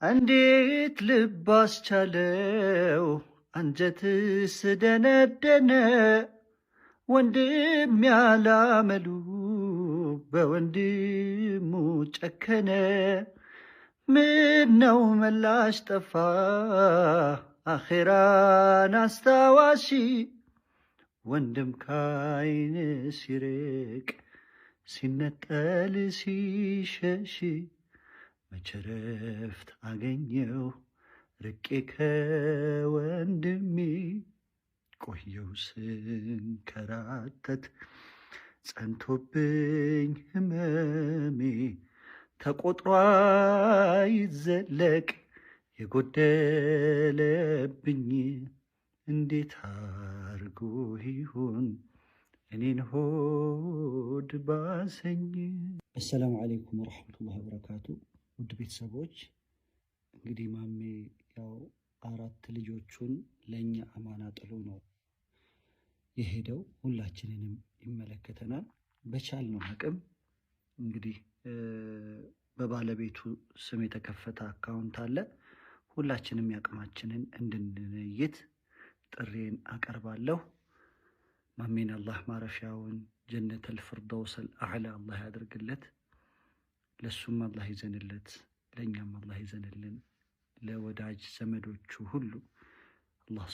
እንዴት ልብ አስቻለው አንጀትስ ደነደነ፣ ወንድም ያላመሉ በወንድሙ ጨከነ። ምን ነው መላሽ ጠፋ አኼራን አስታዋሺ፣ ወንድም ካይን ሲርቅ ሲነጠል ሲሸሽ፣ መቼ ረፍት አገኘው ርቄ ከወንድሜ፣ ቆየው ስንከራተት ጸንቶብኝ ህመሜ፣ ተቆጥሮ አይዘለቅ የጎደለብኝ፣ እንዴት አርጎ ይሆን እኔን ሆድ ባሰኝ። አሰላሙ አለይኩም ወረሕመቱላሂ ወበረካቱ። ውድ ቤተሰቦች፣ እንግዲህ ማሜ ያው አራት ልጆቹን ለእኛ አማና ጥሎ ነው የሄደው። ሁላችንንም ይመለከተናል። በቻልነው አቅም እንግዲህ በባለቤቱ ስም የተከፈተ account አለ። ሁላችንም ያቅማችንን እንድንነይት ጥሪዬን አቀርባለሁ። ማሜን አላህ ማረፊያውን ጀነተል ፊርደውሰል አዕላ አላህ ያድርግለት። ለሱም አላህ ይዘንለት፣ ለእኛም አላህ ይዘንልን፣ ለወዳጅ ዘመዶቹ ሁሉ አላህ።